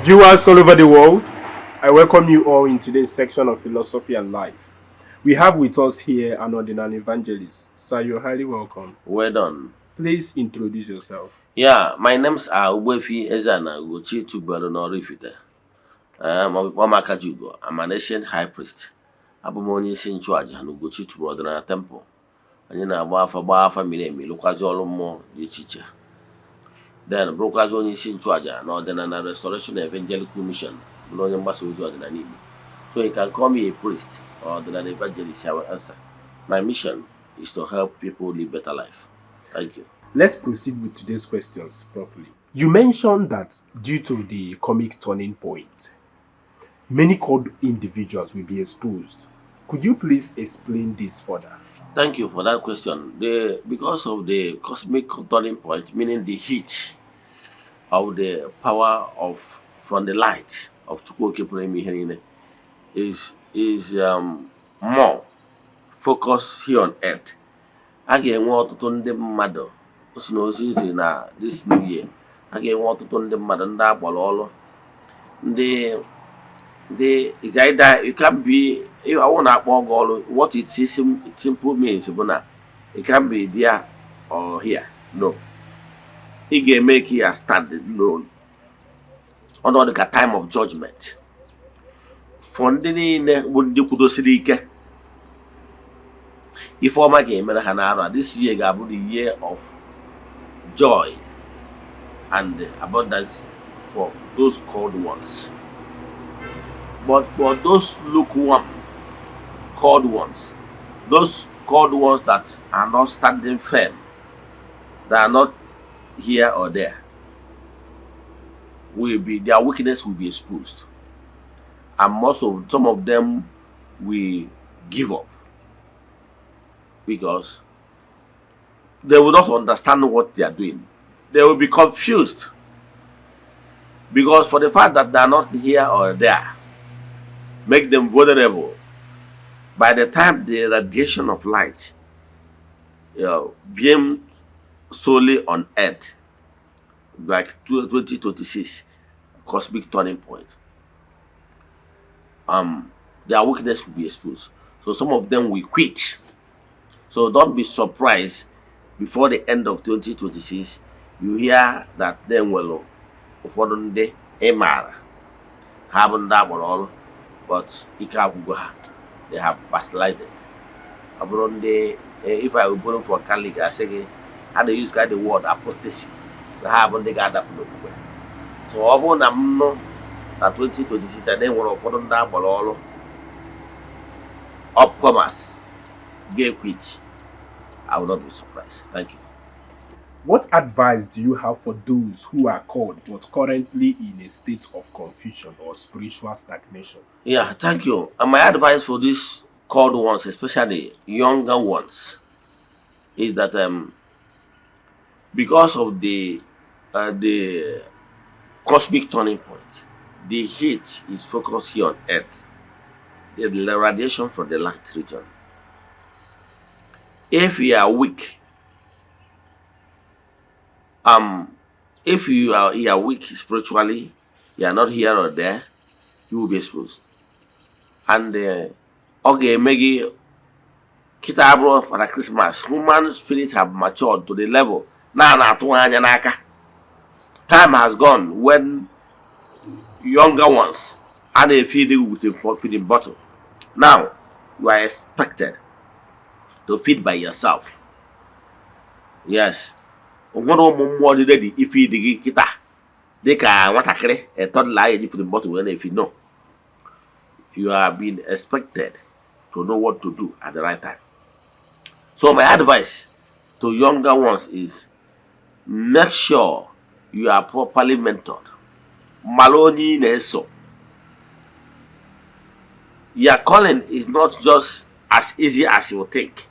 Viewers all over the world, I welcome you all in today's section of Philosophy and Life. We have with us here an Odinani evangelist. Sir, you're highly welcome. Well done. Please introduce yourself. Yeah, my names are Ogbuefi Eze-Ana Ugochi Tubelu n'Oraifite. Ma ọ bụ kpọọ m Akajiugo. I'm an ancient high priest. Abụ m onye isi nchụaja na Ugochi Tubelu Ọdịnala Temple. Anyị na-agba afa, gbaa afa miri emi, lụkwazi ọrụ mmụọ dị iche iche. Then bụrụkwazi onye isi nchụaja na Ọdịnala Restoration Evangelical Mission, bụrụ onye mgbasa ozi ọdịnala Igbo. So you can call me a priest or ọdịnala evangelist, I will answer. My mission is to help people live better life. Thank you. Let's proceed with today's questions properly. You mentioned that due to the cosmic turning point, many called individuals will be exposed. Could you please explain this further? Thank you for that question. Because of the cosmic turning point, meaning the heat of the power of from the light of Chukwu Okike pụrụ ime ihe niile is more focused here on earth. A ga-enwe ọtụtụ ndị mmadụ o si na ozi nzi na this new year, a ga-enwe ọtụtụ ndị mmadụ ndị agbara ọrụ, ndị is either you can be ọwụ na-akpọ gị ọrụ. What it simple means bụ na it can be there or here. No, ị ga-eme ka ya stand known ọnọdụ ka time of judgment for ndị niile bụ ndị kwudosiri ike. Ife ọma ga-emere ha n'arọ a. This year ga-abụ the year of joy and abundance for those called ones, but for those lukewarm called ones, those called ones that are not standing firm, that are not here or there, will be their weakness will be exposed, and most of some of them will give up because they will not understand what they are doing. They will be confused because for the fact that they are not here or there make them vulnerable. By the time the radiation of light beam solely on earth, like 2026 cosmic turning point, their weakness will be exposed, so some of them will quit. So don't be surprised before the end of 2026 you hear that them nwere ụfọdụ ndị ị maara ha bụ ndị agbara ọrụ, but ike agwụgo ha, they have backslided. Ọ bụrụ ndị if I will borrow for Catholic, asị gị ha dey use the word apostasy, na ha bụ ndị ga-adapụ n'okwukwe. So ọ bụrụ na m nụ na 2026 a na-enwere ụfọdụ ndị agbara ọrụ, upcomers ga-quit, I will not be surprised. Thank you. What advice do you have for those who are called but currently in a state of confusion or spiritual stagnation? Yeah, thank you. And my advice for these called ones, especially younger ones, is that because of the cosmic turning point, the heat is focused here on Earth, the radiation from the light region. If you are weak, if you are weak spiritually, you are not here or there, you will be exposed. And ọ ga-eme gị kịta abụrụ for Christmas. Human spirit have matured to the level na na-atụ anya n'aka. Time has gone when younger ones a na-efeed with a feeding bottle. Now you are expected to feed by yourself. Yes, o nwere ụmụ mmụọ dị ready ifeed gị kịta dịka nwatakịrị, a toddler a eji feeding bottle wee na-efeed. No, you are being expected to know what to do at the right time. So my advice to younger ones is make sure you are properly mentored. Mara onye ị na-eso. Your calling is not just as easy as you think,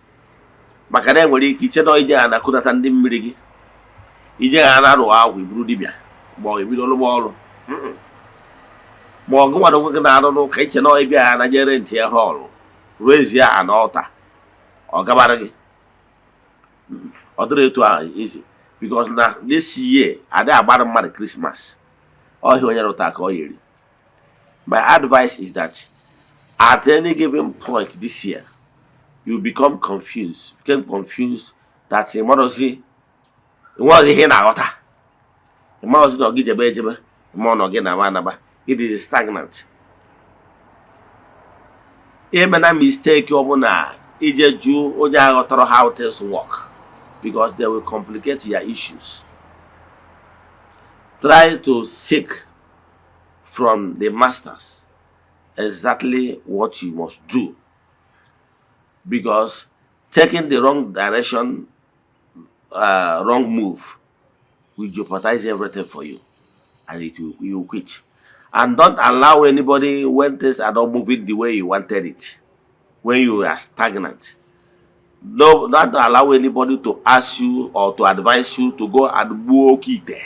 maka na enwere ike iche na ije ha na-akụnata ndị mmiri gị, ije ha na-arụ agwụ iburu dibịa ma ọ ebido rụba ọrụ, ma ọ gị nwere onwe gị na-arụ n'ụka, iche na ịbịa ha na jere ntị ya hall ruezie ana ọta ọ gabara gị. Ọ dịrị etu ahụ easy, because na this year adị agbara mmadụ Christmas. Ọhịa onye rụta ka ọ yeri. My advice is that at any given point this year, you become confused, become confused that ị marọzi nweghịzi ihe ị na-aghọta, ị marọzi na ọ gị jebe ejebe, ma ọ nọ gị naba anaba, it is stagnant. Emena mistake ọbụla ije jụ onye aghọtara how things work, because they will complicate your issues. Try to seek from the masters exactly what you must do, because taking the wrong direction, wrong move will jeopardize everything for you and it will you will quit. And don't allow anybody, when things are not moving the way you wanted it, when you are stagnant, no, not allow anybody to ask you or to advise you to go and gbuo oke ite.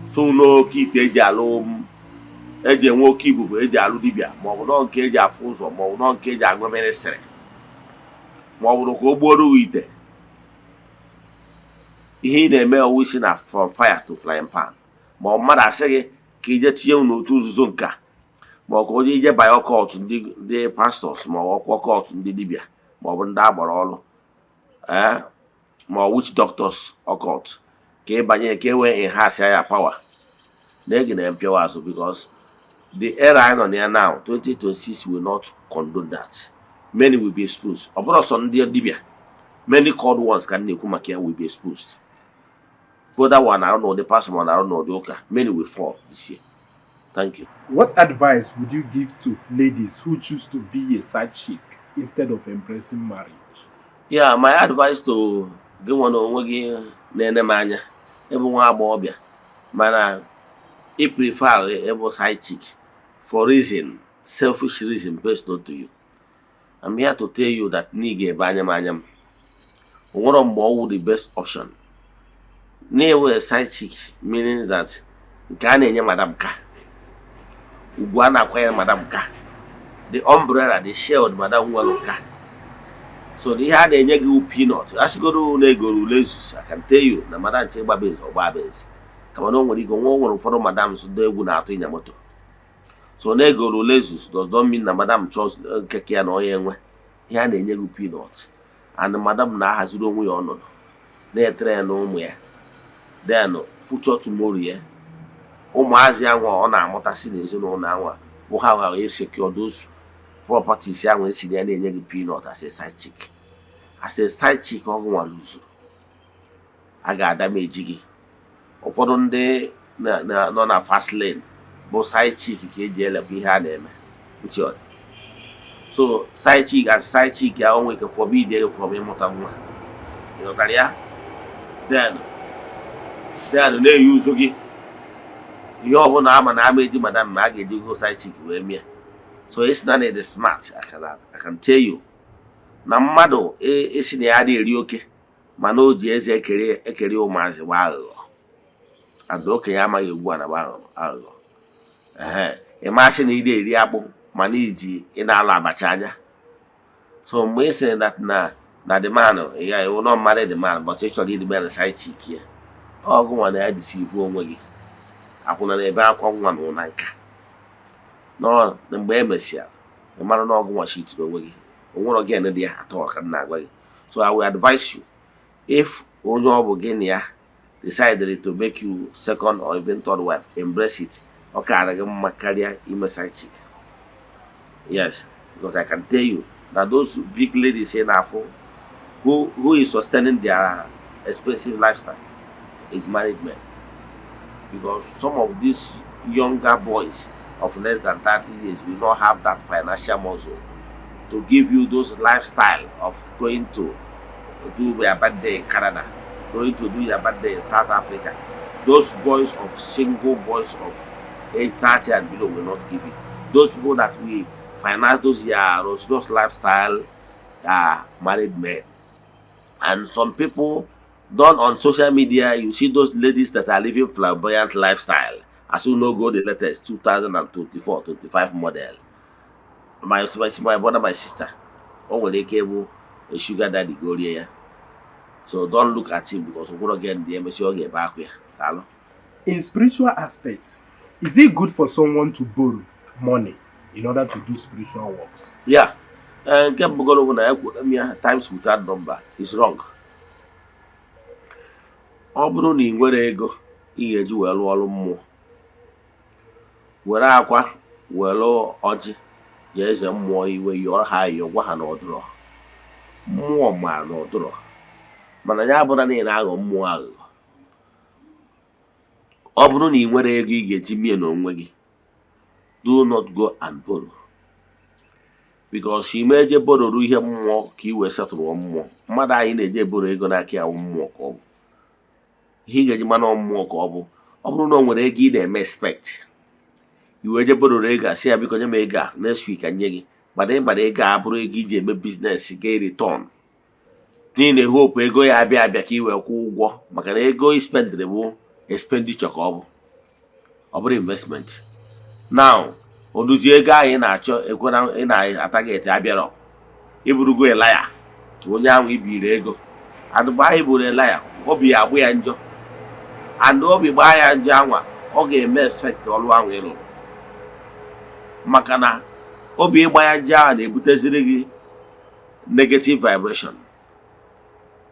So n'oke ite eji alụ, eji enwe oke ibubo, eji alụ dibịa, maọbụ nọ nke eji afụ ụzọ, maọbụ nọ nke eji aṅụ ministry, maọbụ ka o gbuoro gị ite. Ihe ị na-eme ọwụ isi na from fire to frying pan. Ma ọ mmadụ asị gị ka ije tinye n'otu nzuzo nka, ma ọ ka onye ije banye cult ndị pastors, ma ọ ọkwa cult ndị dibịa, ma ọ bụ ndị agbara ọrụ, ee, ma ọ witch doctors occult, ka ị banye ka e wee enhance ya power na egi na mpịawa azụ, because the era anyị nọ na ya now, 2026, will not condone that. Many will be exposed. Ọ bụrụ sọ ndị dibịa, many called ones ka m na-ekwu maka ya will be exposed, whether one na-arụ n'ụdị pastor ma ọ na-arụ n'ụdị ụka. Many will fall this year. Thank you. What advice would you give to ladies who choose to be a side chick instead of embracing marriage? Yeah, my advice to gị nwa na onwe gị na-ene m anya, ịbụ nwa agbọghọbịa mana ị prefer ịbụ side chick for reason, selfish reason best known to you, I'm here to tell you that na ị ga-ebe anya m anya m o nwere mgbe ọwụ the best option na-ewe a side chick, meaning that nke a na-enye madam ka ugwu a na-akwanyere madam ka the umbrella, the shield madam nwere ka. So ihe a na-enye gị wụ peanut. Asịgoro na egoro Lexus, I can tell you na madam che ịgba Benz, ọgba Benz, kama na o nwere ike nwe o nwere ụfọdụ madams ndị egwu na-atụ ịnya moto. So na egoro Lexus does not mean na madam chọs nkeke ya na onye enwe. Ihe a na-enye gị peanut, and madam na-ahaziri onwe ya ọnọdụ, na-etere ya na ụmụ ya, then future tomorrow ya, ụmụazị anwa ọ na-amụtasị n'ezinụlọ anwa bụ ha nwa wee secure those properties ahụ esi na ya na-enye gị peanut as a side chick. As a side chick, ọgwụ nwa luzuru a ga-adameji gị. Ụfọdụ ndị nọ na fast lane bụ side chick ka eji elekwa ihe a na-eme ntị ọ dị. So side chick, as side chick ya, o nwere ike forbid gị from ịmụta nwa. Ịghọtara ya? Then na-eyi ụzọ gị ihe ọbụla ama na ama eji madam ma a ga-eji go side chick wee mịa. So isi na dị smart, I can tell you na mmadụ esi na ya adịghị eri oke, mana o ji eze ekere ekere ụmụazị gba aghụghọ, and okenye amaghị egwu a na gba aghụghọ. Ehe, ị masị na ị na-eri akpụ mana iji ị na-alụ abacha anya. So mgbe ị sịrị that na the man ya you will not marry the man, but ị chọrọ ịdị man side chick ya, ọgụ nwa na ya deceive onwe gị. Akwụna na ebe akwa nwa na ụna nka nọ na mgbe e mesịara, ị mara na ọgụ nwa cheatiri onwe gị. Onwere gị dị ya atọ ka m na-agwa gị. So I will advise you, if onye ọ bụ gị na ya decided to make you second or even third wife, embrace it. Ọ kaara gị mma karịa ime side chick. Yes, because I can tell you that those big ladies ị na-afụ who is sustaining their expensive lifestyle is married men, because some of these younger boys of less than 30 years will not have that financial muscle to give you those lifestyle of going to do your birthday in Canada, going to do your birthday in South Africa. Those boys of single boys of age 30 and below will not give you. Those people that we finance those year those lifestyle are married men. And some people done on social media, you see those ladies that are living flamboyant lifestyle. As you know, go the latest 2024, 25 model. My brother, my sister, o nwere ike ịbụ a sugar daddy gorie ya. So don't look at him, because okporo gị ndị emesi ọ ga-ebe akwa ya. Daalụ. In spiritual aspect, is it good for someone to borrow money in order to do spiritual works? Yeah. Ee, nke mbụgoro bụ na ekwuru m ya times without number is wrong. Ọ bụrụ na ị nwere ego ị ga-eji wee rụọ ọrụ mmụọ, were akwa, were ọjị, jee eze mmụọ iwe yọọ ha ayọ, gwa ha na ọdụrọ mmụọ maara na ọdụrọ, mana ya abụrụ na ị na-aghọ mmụọ aghụghọ. Ọ bụrụ na ị nwere ego ị ga-eji mie n'onwe gị, do not go and borrow, because ime eje borrow ihe mmụọ ka ị wee setụrụ mmụọ. Mmadụ anyị na-eje borrow ego n'aka ya wụ mmụọ ka ọ bụ. Ihe ị ga-eji mana mmụọ ka ọ bụ, ọ bụrụ na o nwere ego ị na-eme expect, i wee je borrow ego a, sị ya, "Biko nye m ego a, next week ka nye gị." Mana ịgbara ego a bụrụ ego iji eme business ga return n'ihi na hope ego ya abịa abịa ka ị wee kwụọ ụgwọ, maka na ego ị spendịrị bụ expenditure ka ọ bụ, ọ bụrụ investment. Now, oduzie ego ahụ ị na-achọ ekwena ị na-atarget abịarọ, iburugo elaya onye ahụ ibiri ego. And mgbe ahụ iburu elaya, obi ya agbụ ya njọ, and obi gbaa ya njọ anwa, ọ ga-eme effect ọrụ ahụ ị rụrụ, maka na obi ịgba ya njọ ahụ na-ebuteziri gị negative vibration,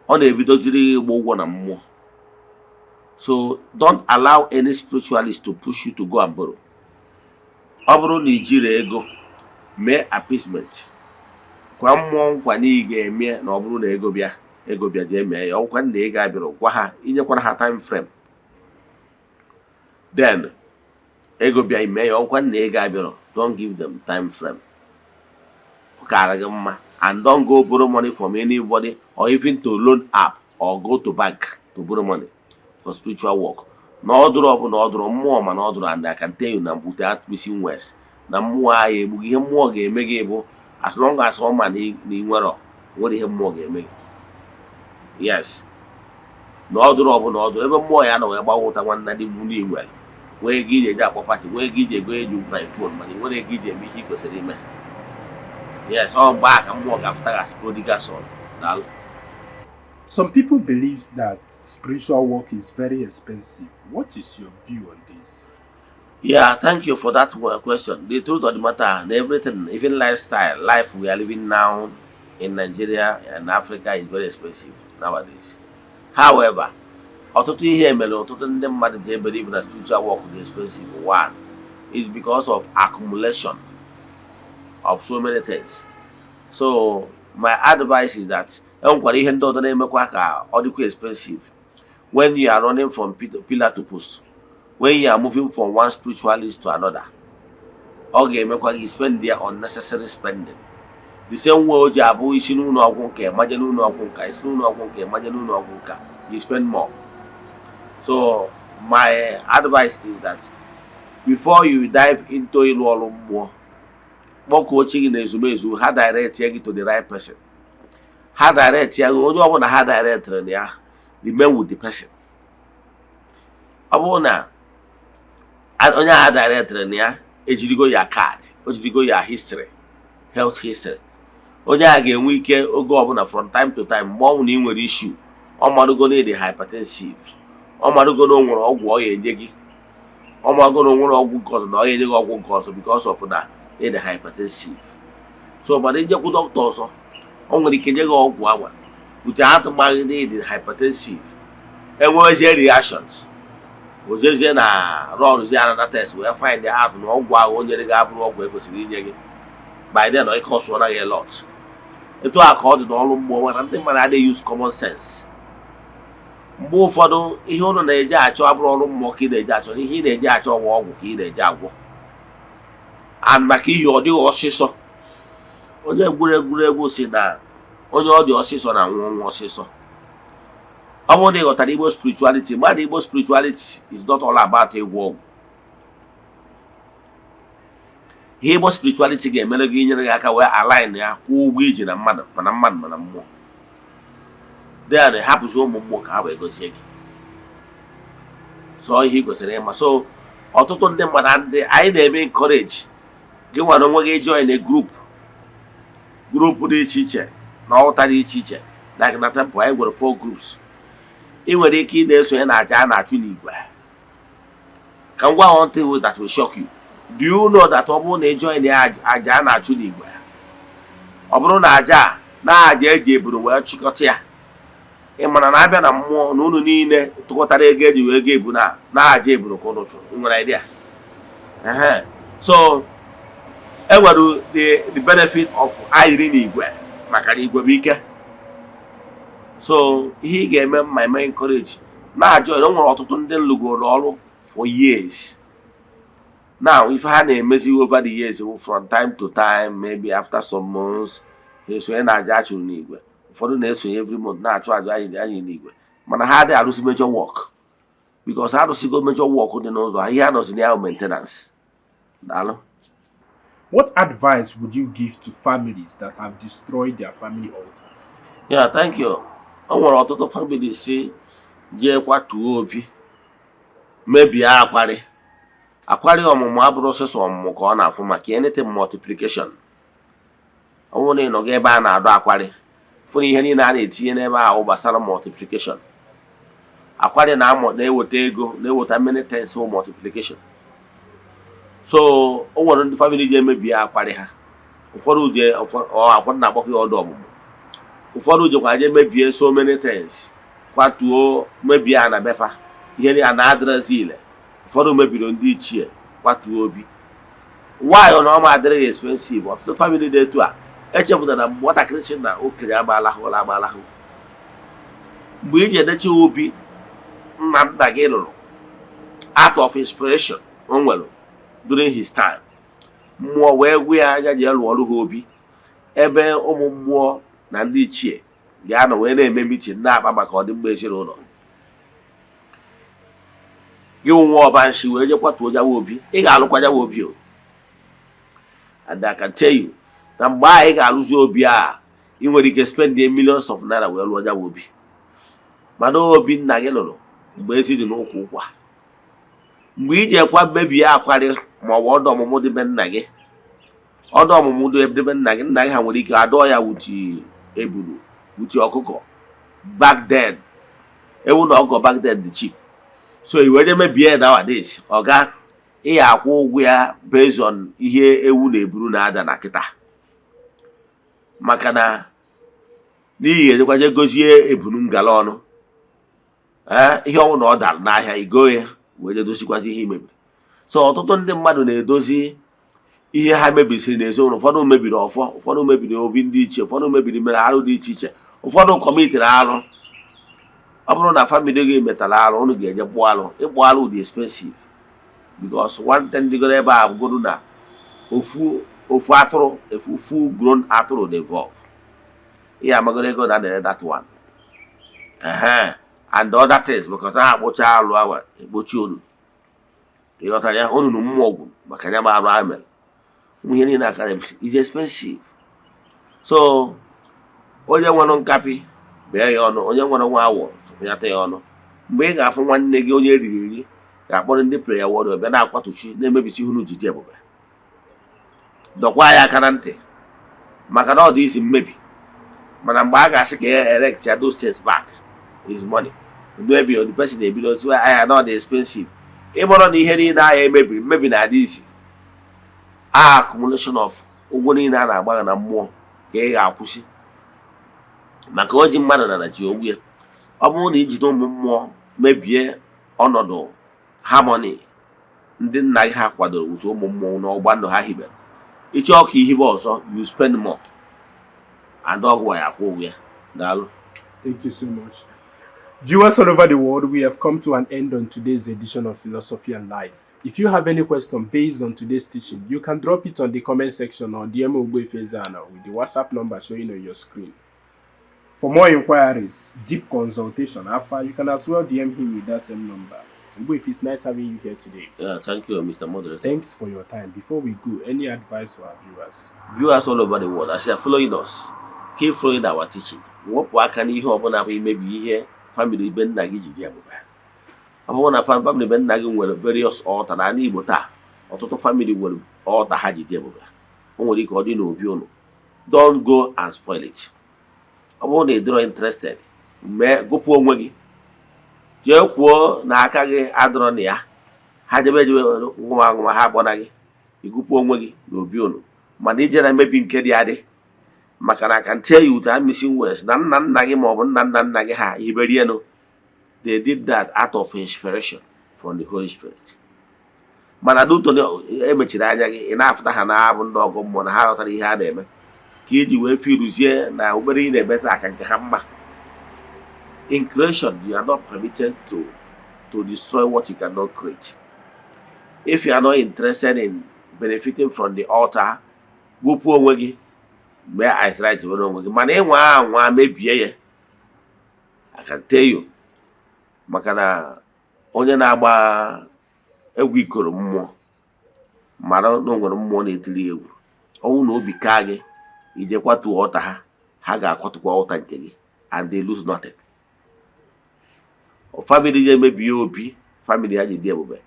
ọ na-ebidoziri gị ịgba ụgwọ na mmụọ. So don't allow any spiritualist to push you to go and borrow. Ọ bụrụ na ị jiri ego mee appeasement kwa mmụọ nkwa na ị ga-eme, na ọ bụrụ na ego bịa, ego bịa, jee mee ya. Ọgwụkwa na ego abịara, gwa ha, inyekwara ha time frame, then ego bịa, ime ya. Ọgwụkwa na ego abịara, don't give them time frame. Ọ kaara gị mma. And don't go borrow money from anybody or even to loan app or go to bank to borrow money for spiritual work. Na ọ dụrụ ọ bụ na ọ dụrụ mmụọ, mana ọ dụrụ, and I can tell you na without missing words, na mmụọ ahụ egbu gị. Ihe mmụọ ga-eme gị bụ, as long as ọ ma na ị nwere nwere ihe mmụọ ga-eme gị, yes, na ọ dụrụ ọ bụ na ọ dụrụ ebe mmụọ ya nọ wee gbawa ụta. Nwanna dị m, ndị nwere nwee ego iji eji akpọ party, nwee ego iji ego eji my phone, mana ị nwere ego iji eme ihe ị kwesịrị ime, yes, ọ mgbe a ka mmụọ ga-afụta gị as prodigal son. Daalụ. Some people believe that spiritual work is very expensive. What is your view on this? Yeah, thank you for that question. The truth of the matter, and everything, even lifestyle, life we are living now in Nigeria and Africa is very expensive nowadays. However, ọtụtụ ihe mere ọtụtụ ndị mmadụ ji ebelieve na spiritual work dị expensive. One is because of accumulation of so many things. So my advice is that enwekwara ihe ndị ọzọ na-emekwa ka ọ dịkwa expensive. When you are running from pillar to post, when you are moving from one spiritualist to another, ọ ga-emekwa gị spend their unnecessary spending. The same way o ji abụ isi n'ụlọ ọgwụ nke maje n'ụlọ ọgwụ nka, isi n'ụlọ ọgwụ nke maje n'ụlọ ọgwụ nka, you spend more. So my advice is that before you dive into ịlụ ọrụ mmụọ, kpọkuo chi gị na ezumezu ha direct ya gị to the right person. Ha direct ya gị, onye ọbụla ha directịrị na ya, remain with the person. Ọ bụrụ na onye a directịrị na ya ejirigo ya card, o jirigo ya history, health history, onye a ga-enwe ike oge ọbụla, from time to time, mgbe ọ na ị nwere issue, ọ marugo na ịdị hypertensive, ọ marugo na o nwere ọgwụ ọ ga-enye gị, ọ marugo na o nwere ọgwụ nke ọzọ na ọ ga-enye gị ọgwụ nke ọzọ because of na ịdị hypertensive. So mana ijekwu dọkịta ọzọ, o nwere ike nye gị ọgwụ anwa uche atụmaghị na ịdị hypertensive, enwezie reactions, ojezie na rọnzie another test wee find out na ọgwụ ahụ o nyere gị abụrụ ọgwụ ekwesịrị inye gị. By then ọ cost gị a lot. Etu a ka ọ dị n'ọrụ mmụọ, mana ndị mmadụ adịghị use common sense. Mgbe ụfọdụ, ihe ụnụ na-eje achọ abụrụ ọrụ mmụọ ka ị na-eje achọ, ihe ị na-eje achọ ọgwụ, ọgwụ ka ị na-eje agwọ. And maka ihe ọ dịghị ọsịsọ, onye egwuregwu si na onye ọ dị ọsịsọ na-anwụ ọnwụ ọsịsọ. Ọ bụrụ na ị ghọtara Igbo spirituality, mmadụ, Igbo spirituality is not all about ịgwọ ọgwụ. Ihe Igbo spirituality ga-emere gị, inyere gị aka wee align ya, kwụọ ụgwọ iji na mmadụ, mana mmadụ mana mmụọ, then hapụzi ụmụ mmụọ ka ha wee gozie gị. So ihe ị kwesịrị ịma, so ọtụtụ ndị mmadụ ndị anyị na-eme encourage gị nwere onwe gị join a group, group dị iche iche na ọghọta dị iche iche. Like na temple anyị nwere four groups. Ị nwere ike ị na-esonye na aja a na-achụ n'igwe. Ka m gwa one thing that will shock you. Do you know that ọ bụrụ na ị join ya aja a na-achụ n'igwe, ọ bụrụ na aja a na aja eji eburu wee chịkọta ya, ị mara na abịa na mmụọ na unu niile tụkọtara ego eji wee ego ebu na aja eburu ka unu chụrụ? Ị nwere idea? Ehe. So e nwere the benefit of ayiri n'igwe, maka na igwe bụ ike. So ihe ị ga-eme ma eme encourage na-ajọ, o nwere ọtụtụ ndị lụgoro ọrụ for years now. Ife ha na-emezi over the years wụ from time to time, maybe after some months, ha esonye na aja achụrụ n'igwe. Ụfọdụ na-esonye every month na-achụ aja anyị n'igwe, mana ha adịghị arụsi major work, because arụsigo major work dị n'ụzọ ha. Ihe a nọzi na ya bụ maintenance. Daalụ. What advice would you give to families that have destroyed their family altars? Yeah, thank you. O nwere ọtụtụ family si jee kwatuo obi, mebie akwarị. Akwarị ọmụmụ abụrụ sọsọ ọmụmụ ka ọ na-afụ maka anything multiplication. Ọ bụrụ na ị nọga ebe a na-adọ akwarị, fụ na ihe niile a na-etinye n'ebe ahụ gbasara multiplication. Akwarị na-amụ na-eweta ego, na-eweta many things for multiplication. So o nwere ndị family ji emebie akwarị ha. Ụfọdụ je ụfọdụ na-akpọkọ ya ọdụ ọmụmụ. Ụfọdụ jekwa je mebie so many things, kwatuo, mebie ana befa, ihe a na-adịrịzi ile. Ụfọdụ mebiri ndị ichie, kwatuo obi nwayọ na ọma adịrịghị expensive. Ọtụtụ family dị etu a echepụtara na mgbe nwatakịrị si na okenye agbalahụ ụla agbalahụ, mgbe iji edecha obi nna nna gị lụrụ out of inspiration o nwere during his time, mmụọ wee gwu ya anya ji lụọ ọrụ ha obi ebe ụmụ mmụọ na ndị ichie ga-anọ wee na-eme meeting, na-akpa maka ọdịmma ezinụlọ gị. Nwa ọbanshi wee je kwatuo jawa obi, ị ga-alụkwa jawa obi o. And I can tell you na mgbe ahụ ị ga-alụzi obi a, ị nwere ike spend the millions of naira wee lụọ jawa obi, mana obi nna gị lụrụ mgbe ezi dị n'ụkwụ ụkwa. Mgbe iji ekwa mebie akwarị ma ọ bụ ọdụ ọmụmụ dị be nna gị, ọdụ ọmụmụ dị be nna gị, nna gị ha nwere ike adọọ ya wuti ebulu, wuti ọkụkọ. Back then, ewu na ọkụkọ back then dị cheap. So i wee je mebie nowadays, ọga, ị ya akwụ ụgwọ ya based on ihe ewu na-eburu na-ada na kịta, maka na n'ihi ejekwa je gozie ebunu ngala ọnụ. Ee, ihe ọnwụ na ọ dara n'ahịa, igo ya wee je dozikwazi ihe imebiri. So ọtụtụ ndị mmadụ na-edozi ihe ha mebisiri n'ezinụlọ. Ụfọdụ mebiri ọfọ, ụfọdụ mebiri obi ndị iche, ụfọdụ mebiri mere arụ dị iche iche, ụfọdụ commitiri arụ. Ọ bụrụ na family gị metara arụ, unu ga-eje kpụọ arụ. Ịkpụ arụ dị expensive, because one thing dịgoro ebe a bụgoro na ofu ofu atụrụ, ofu full grown atụrụ dị involve, ihe amagoro ego na adịrị that one. Ehe, and other things, because a akpụcha alụ awa ekpochi olu, ịghọtara ya, onunu mmụọ gwuru maka ya ma arụ ahụ mere ihe niile aka is expensive. So onye nwere nkapị bee ya ọnụ, onye nwere nwa awọ sụpụnyata ya ọnụ. Mgbe ị ga-afụ nwanne gị onye eriri eri ga-akpọrọ ndị prayer warrior bịa na-akwatuchi, na-emebisi ihe unu ji dị ebube, dọkwa ya aka na ntị, maka na ọ dị isi mmebi. Mana mgbe a ga-asị ka ya erect ya those things back is money. Maybe the person ebido siwa ahịa na ọ dị expensive. Ịgbọrọ na ihe niile ahịa emebiri mmebi na-adị isi a accumulation of ụgwọ niile a na-agbagha na mmụọ ka ị ga-akwụsị, maka o ji mmadụ na ji ogbu ya. Ọ bụrụ na ijide ụmụ mmụọ mebie ọnọdụ harmony ndị nna gị ha kwadoro uche ụmụ mmụọ n'ọgba ndụ ha hibere, ịchọọ ka ihibe ọzọ, you spend more and ọgwụ ya akwụ ụgwọ ya. Daalụ. Thank you so much. Viewers all over the world, we have come to an end on today's edition of Philosophy and Life. If you have any question based on today's teaching, you can drop it on the comment section or DM Ogbuefi Eze-Ana with the WhatsApp number showing on your screen. For more inquiries, deep consultation, Alpha, you can as well DM him with that same number. Ogbuefi, it's nice having you here today. Yeah, thank you, Mr. Moderator. Thanks for your time. Before we go, any advice for our viewers? Viewers all over the world, as you are following us, keep following our teaching. Wepụ aka n'ihe ọbụla bụ imebi ihe family be nna gị ji dị ebube. Ọ bụrụ na family be nna gị nwere various altar, n'ala Igbo taa, ọtụtụ family nwere altar ha ji dị ebube. O nwere ike ọ dị n'obi ụnụ. Don't go and spoil it. Ọ bụrụ na ị dịrọ interested, mee gụpụ onwe gị, jee kwuo na aka gị adịrọ na ya. Ha jebe ejebe, nwụma anwụma, ha agbọna gị, igụpụ onwe gị n'obi unu. Mana ije na mmebi nke dị adị, maka na I can tell you without missing words na nna nna gị maọbụ nna nna nna gị ha hiberienu, they did that out of inspiration from the Holy Spirit. Mana n'uto emechiri anya gị, ị na-afụta ha na-abụ ndị ọgọ mmụọ na ha ghọtara ihe a na-eme, ka iji wee firuzie na obere ị na-emeta aka nke ha mma. In creation, you are not permitted to destroy what you cannot create. If you are not interested in benefiting from the altar, gbupụ onwe gị, mee isolate were onwe gị. Mana ịnwa anwa mebie ya, I can tell you, maka na onye na-agba egwu ikoro mmụọ mara na o nwere mmụọ na-etiri ya egwu. Ọnwụ na obi kaa gị ije kwatuo ọta ha, ha ga-akwatụkwa ọta nke gị, and they lose nothing. Family ya emebie obi, family ha ji dị ebube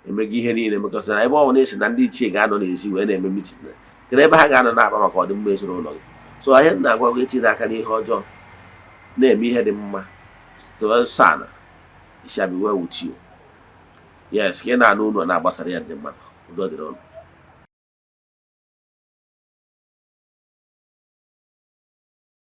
emego ihe niile mekọsị na ebe ọ bụla esi na ndị ichie ga-anọ n'ezi wee na-eme meeting, kedu ebe ha ga-anọ na-akpa maka ọdịmma ezinụlọ gị? So ihe m na-agwa gị, etinye aka n'ihe ọjọọ, na-eme ihe dị mma, tụọ nsọ ala. It shall be well with you. Yes, ka ị na-anụ ụlọ na-agbasara ya ndị mmadụ. Udo dịrị ụnụ.